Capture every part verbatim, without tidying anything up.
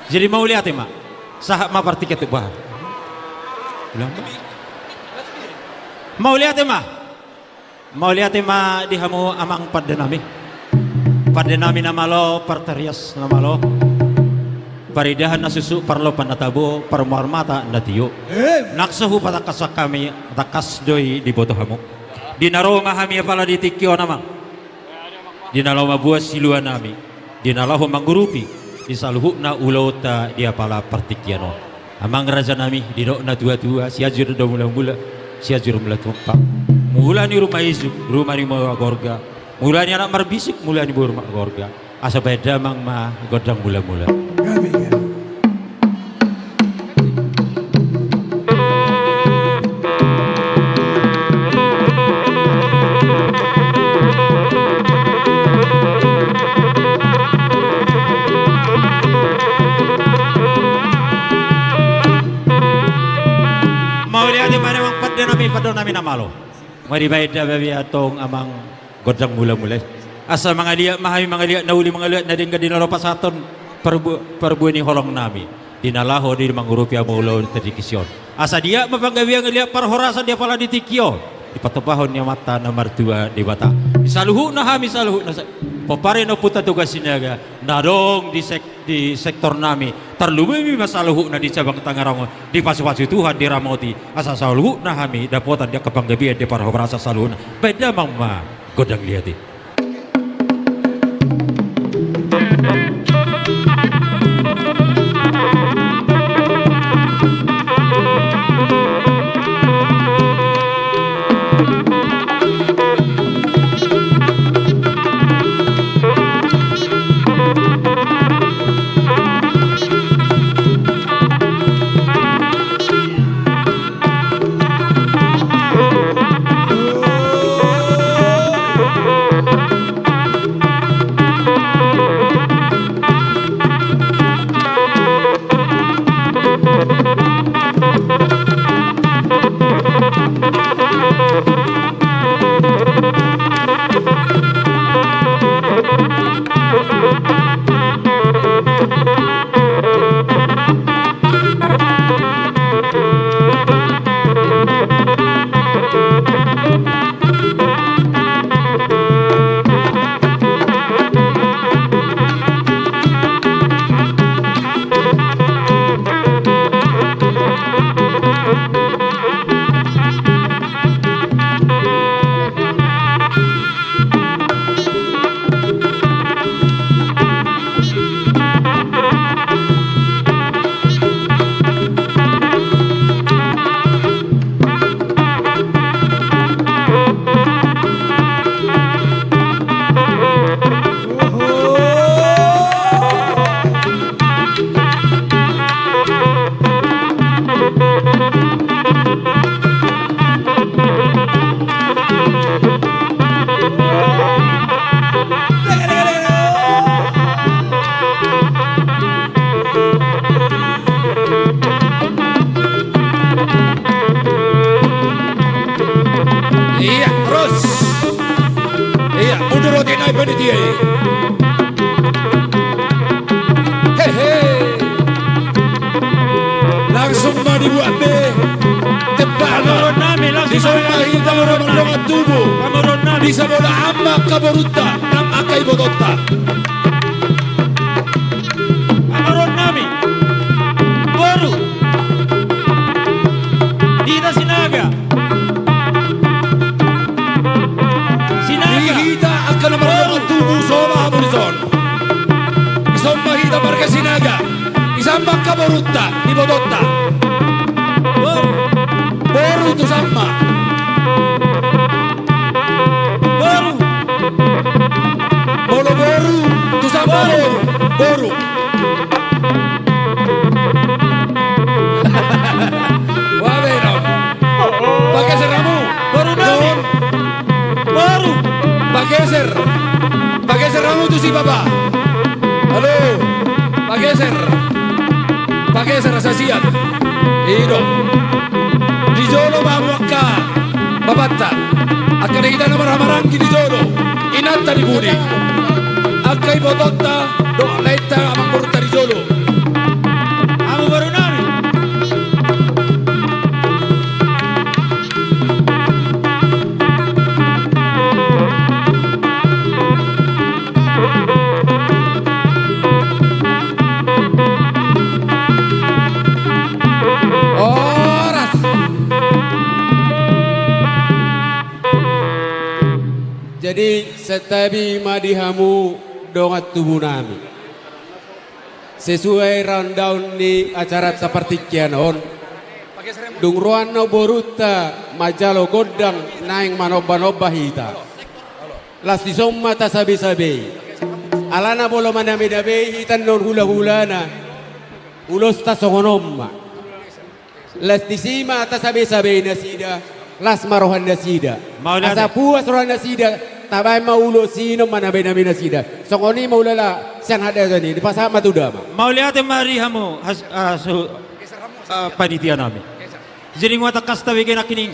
Jadi mauliate ma. Sahat ma partingkian tu bah. Ulang ma. Mauliate ma. Mauliate ma di hamu amang pande nami. Pande nami na malo, partarias na malo. Paridahan na suksuk, parlompan na tabo, parmuar mata na tio. Nang so hupatangkas hami, tangkas do i diboto hamu. Di na ro ma hami apala di tingki on amang. Di na laho mamboan silua nami, di na laho mangurupi di saluhutna ulaonta di apala partingkian on. Amang raja nami, didok na tua-tua, Sianjur do mula-mula, Sianjur mula tumpak. Mula ni ruma ijuk, ruma ni ruma gorga, mula ni anak marbisuk, mula ni boru margorga. Asa baen damang ma gondang mula-mula. Gabe, gabe. Mauliate ma di amang pande nami, pande nami na malo. Nga dibaen damang ma antong amang gondang mula-mula i. Asa mangaliat ma hami, mangaliat na uli, mangaliat na denggan di na laho pasahathon parbu-, parbue ni holong nami. Di na laho di mangurupi hamu ulaonta di tingki on. Asa diat ma panggabean, diat parhorasan di apala di tingki on. Di patupahon ni Amanta na martua Debata. Di saluhutna hami, saluhutna sa-, pomparan ni Ompunta Toga Sinaga. Na adong di sek-, di sektor nami. Tarlumobi ma saluhutna di cabang Tangerang on. Dipasu-pasu Tuhan, diramoti, asa saluhutna hami dapotan di angka panggabean di parhorasan saluhutna. Baen damang ma gondang liat i. Iya, terus. Iya, mundur otik nai panitia i. Hehe. Langsung ma dibuat be. Tebak ma. Pamoruon nami, langsung. Dison ma hita mardongan tubu. Pamoruon nami. Di sabola ama angka borunta, nang angka ibotonta. Pamoruon nami. Boru. Hita Sinaga. Sinaga. Di hita angka na mardongan tubu, so ma hamu dison. Dison ma hita marga Sinaga. Dison ma angka borunta, ibotonta. Boru. Boru tu sama. Boru. Molo boru tu sama boru. Boru. Boru. Boa be, no. Pageser hamu. Boru nami. Boru. Pageser. Pageser hamu tusi baba. Halo. Pageser. Pageser asa sian. I do. Di jolo ma hamu angka babanta. Angka dagitana marhamaranggi di jolo. Inanta di pudi. Angka ibotonta dohot laenta amangborunta di jolo. Santabi ma di hamu dongan tubunami. Sesuai rundown ni acaranta partingkian on, dung ro annon borunta manjalo gondang naeng manomba-nomba hita. Las dison ma tasabei-sabei. Alana molo manabei-nabei hita annon hula-hulana, ulosta songon on ma. Las disi ma tasabei-sabei nasida, las ma roha nasida. Mauliate. Asa puas roha nasida, tabaen ma ulos i annon manabei-nabei nasida. Songon i ma ulala sian hadaon i, dipasahat ma tu damang. Mauliate ma di hamu, has-, ah, su-, ah, panitia nami. Jadi nuaeng tangkas tabege nangkining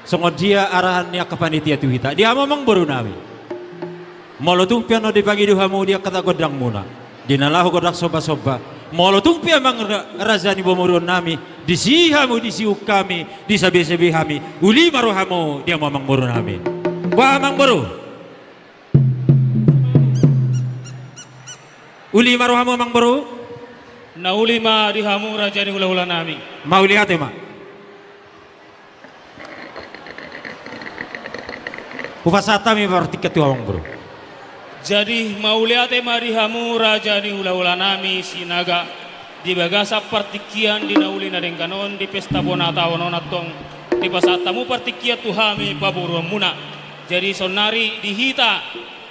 songon dia arahan ni angka panitia tu hita. Di hamu amangboru nami. Molo tung pe annon dipangido hamu di angka gondangmuna, di na laho gondang somba-somba. Molo tung pe amang ra-, raja ni pamoruon nami, disi hamu, disi hami, disabei-sabei hami, uli ma rohamu di hamu amangboru nami. Bah amangboru. Uli ma rohamu amangboru. Na uli ma di hamu raja ni hula-hula nami. Mauliate ma. Hupasahat hami partingkian tu hamu amangboru. Jadi mauliate ma di hamu raja ni hula-hula nami Sinaga, di bagasan partingkian di na uli na denggan on, di pesta bona taon on antong dipasahat hamu partingkian tu hami pamoruonmuna. Jadi saonnari di hita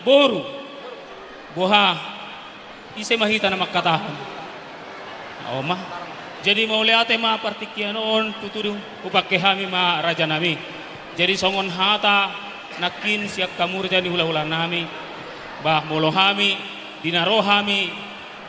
boru, boha, ise ma hita na mangkatahon? Ahu ma. Jadi mauliate ma partingkian on tutu, hupangke hami ma raja nami. Jadi songon hata nangkin sian hamu raja ni hula-hula nami, bah molo hami, di na ro hami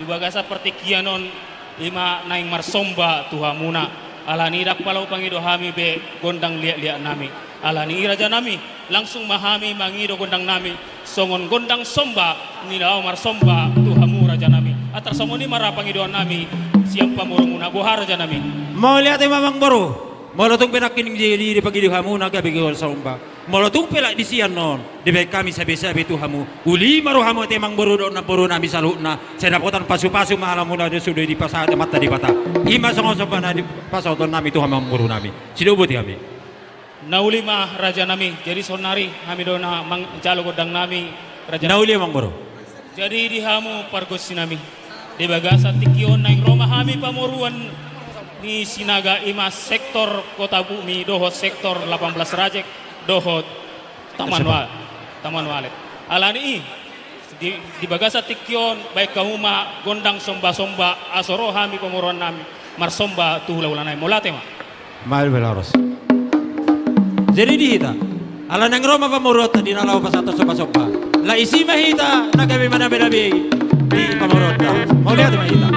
di bagasan partingkian on, i ma naeng marsomba tu hamuna. Alani i ndang pola hupangido hami be gondang liat-liat nami. Alani i raja nami, langsung ma hami mangido gondang nami songon gondang somba ni laho marsomba tu hamu raja nami. Antar songon i ma ra pangidoan nami sian pamoruonmuna, boha raja nami. Mauliate ma amangboru. Molo tung pe nangkining jadi dipangido hamu na gabe gondang somba, molo tung pe laos disi annon dibaen hami sabei-sabei tu hamu, uli ma rohamu ate amangboru dohot namboru nami saluhutna. Sai dapotan pasu-pasu ma halamuna do sude dipasahat Amanta Debata. I ma songon somba na dipasahaton nami tu hamu amangboru nami. Sidoboti hami. Na uli ma raja nami, jadi saonnari hami do na manjalo gondang nami raja. Na uli amangboru. Jadi di hamu pargonsi nami, di bagasan tingki on naeng ro ma hami pamoruon ni Sinaga, i ma sektor Kotabumi dohot sektor delapan belas Rajek dohot Taman Wa-, Taman Walet. Alani i, di, di bagasan tingki on baen hamu ma gondang somba-somba, asa ro hami pamoruon nami marsomba tu hula-hula nami. Mauliate ma. Mael bela horas. Jadi di hita, ala naeng ro ma pamoruonta di na laho pasahathon somba-somba, laos disi ma hita na gabe manabei-nabei di pamoruonta. Mauliate ma hita.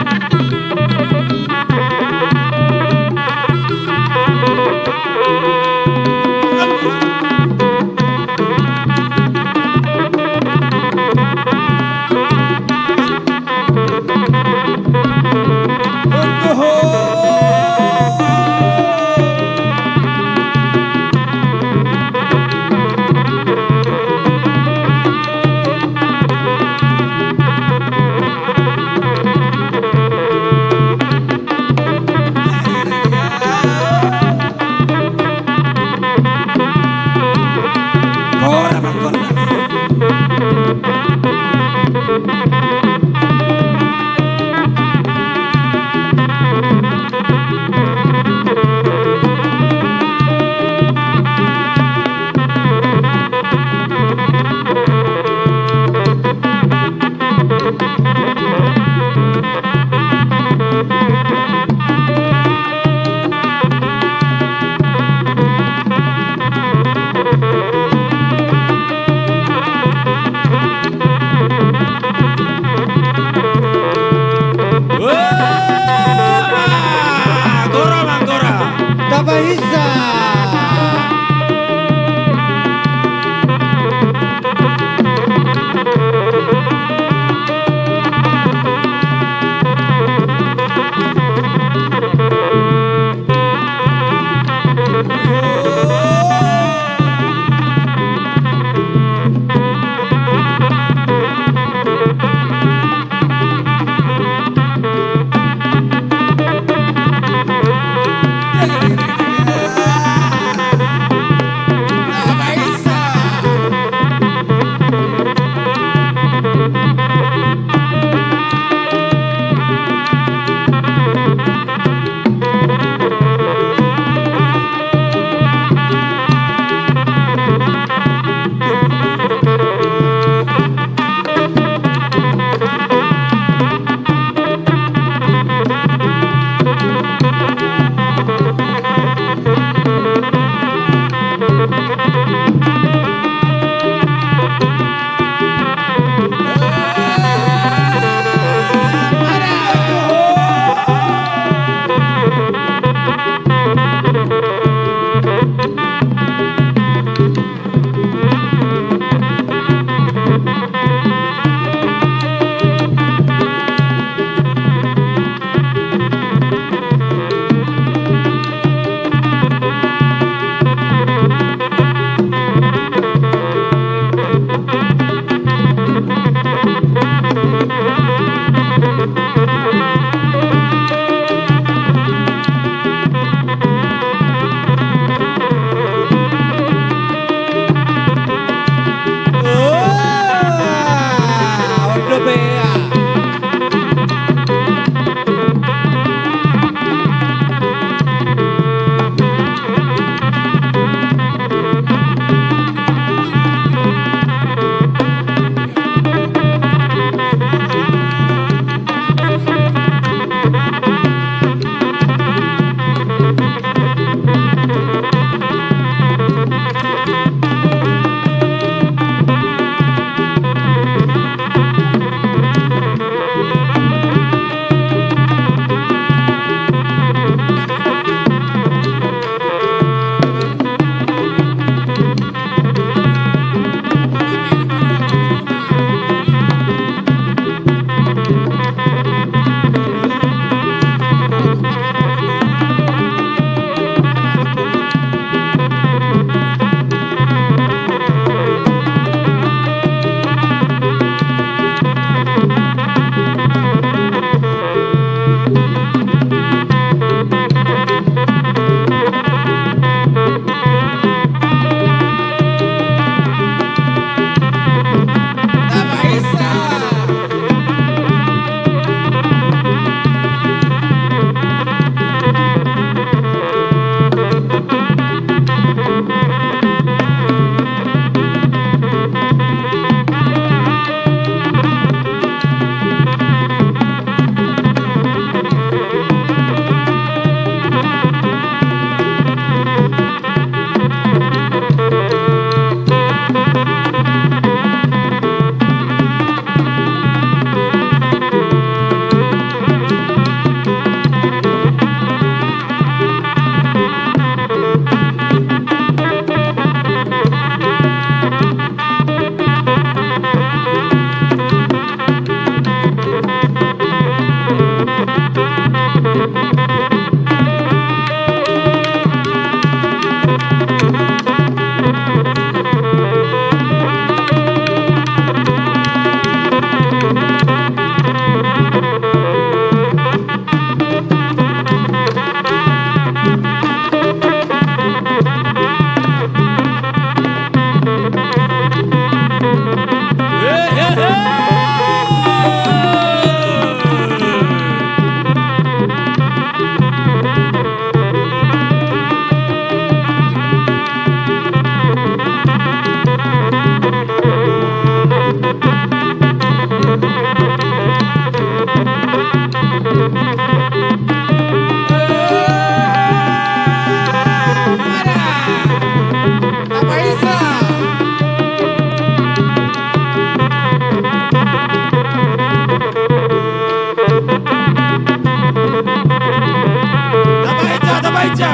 Tabaen ja, tabaen ja.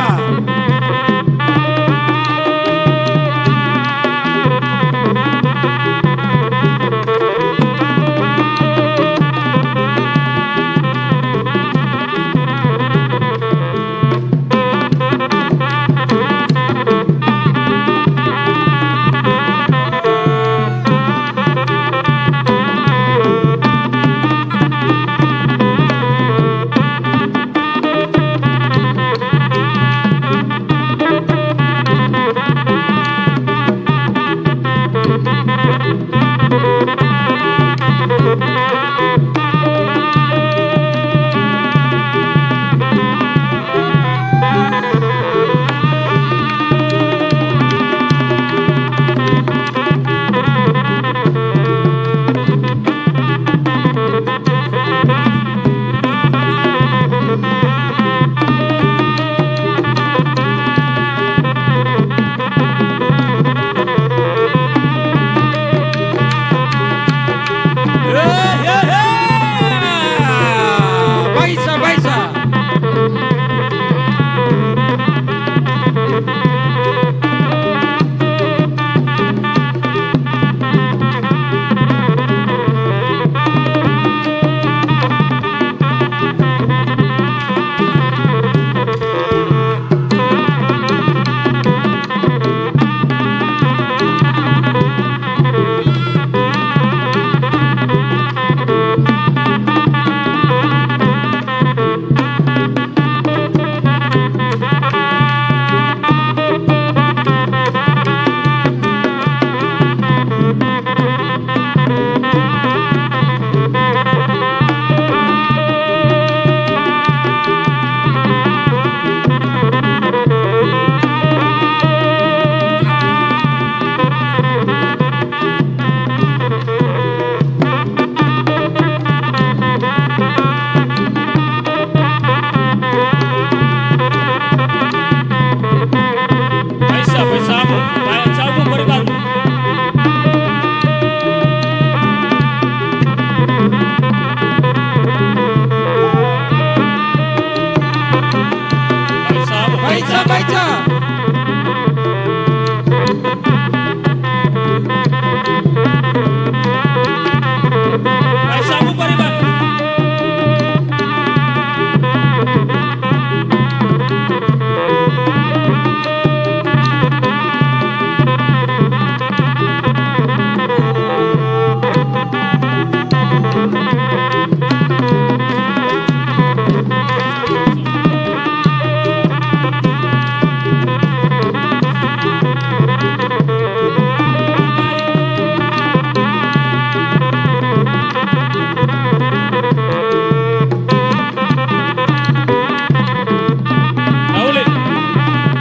Baisa, baisa. Baisa, baisa hamu, baisa hamu, Pariban. Baisa hamu, baisa, baisa. Baisa hamu, Pariban. Mauli.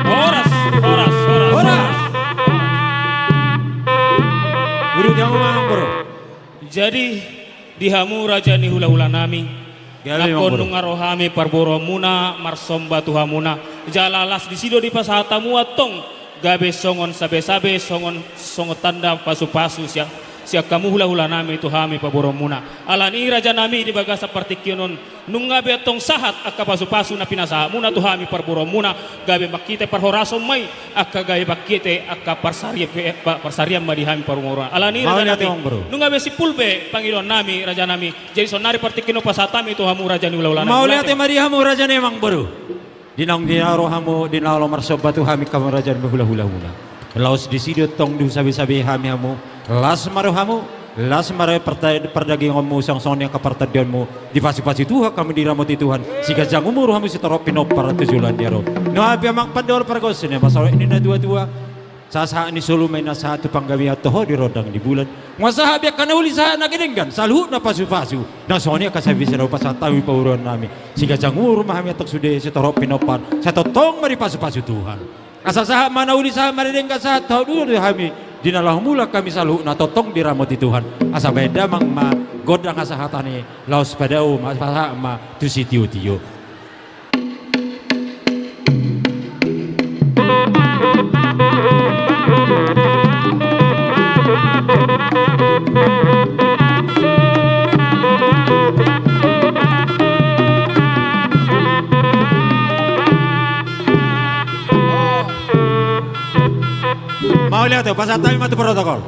Horas, horas, horas, horas. Horas. Guru jamu manang, Bro. Jadi, di hamu raja ni hulahulanami, gabe, nangkon, Bro, nunga ro hami parboruonmuna, marsomba tu hamuna, jala las disi do dipasahat hamu antong, gabe songon sabesabe, songon, songon tanda pasupasu sian, sian hamu hulahulanami tu hami parboruonmuna. Alani i rajanami di bagasan partingkian on, nunga be antong sahat angka pasupasu na pinasahatmuna tu hami parboruonmuna, gabe marhite parhorason ma i, angka gabe marhite angka parsari-, pa-, parsarian ma di hami parboruonmuna. Alani i rajanami, nunga be simpul be pangidoannami rajanami. Jadi saonnari partingkian on pasahat hami tu hamu raja ni hulahulanami. Mauliate ma di hamu rajanami, amang boru. Di naung di na ro hamu, di na laho marsomba tu hami hamu raja ni hulahulamuna. Laos disi do tong disabesabe hami hamu, las ma rohamu, las ma parta-, pardagingonmu, songon i angka partandionmu, dipasupasu Tuhan hamu, diramoti Tuhan, siganjang umur hamu, sitorop pinompar tu joloan ni ari on. Nunga pe amang pandor pargonsi ni masa ni natuatua, sahat-sahat ni solu ma i na sahat tu panggabean, toho di rondang ni bulan. Nunga sahat be angka na uli, sahat na uli denggan, saluhutna pasupasu. Na songon i angka sabiasa na hupasahat hami parboruonnami. Siganjang umur ma hami antong sude, sitorop pinompar, sai tongtong ma dipasupasu Tuhan. Asa sahat ma na uli, sahat ma na denggan, sahat toho do hami di na laho mulak hami, saluhutna tongtong diramoti Tuhan. Asa baen damang ma gondang asa hatana laos padao ma, pasahat ma tu sitiotio. Mauliate, pasahat hami ma tu protokol.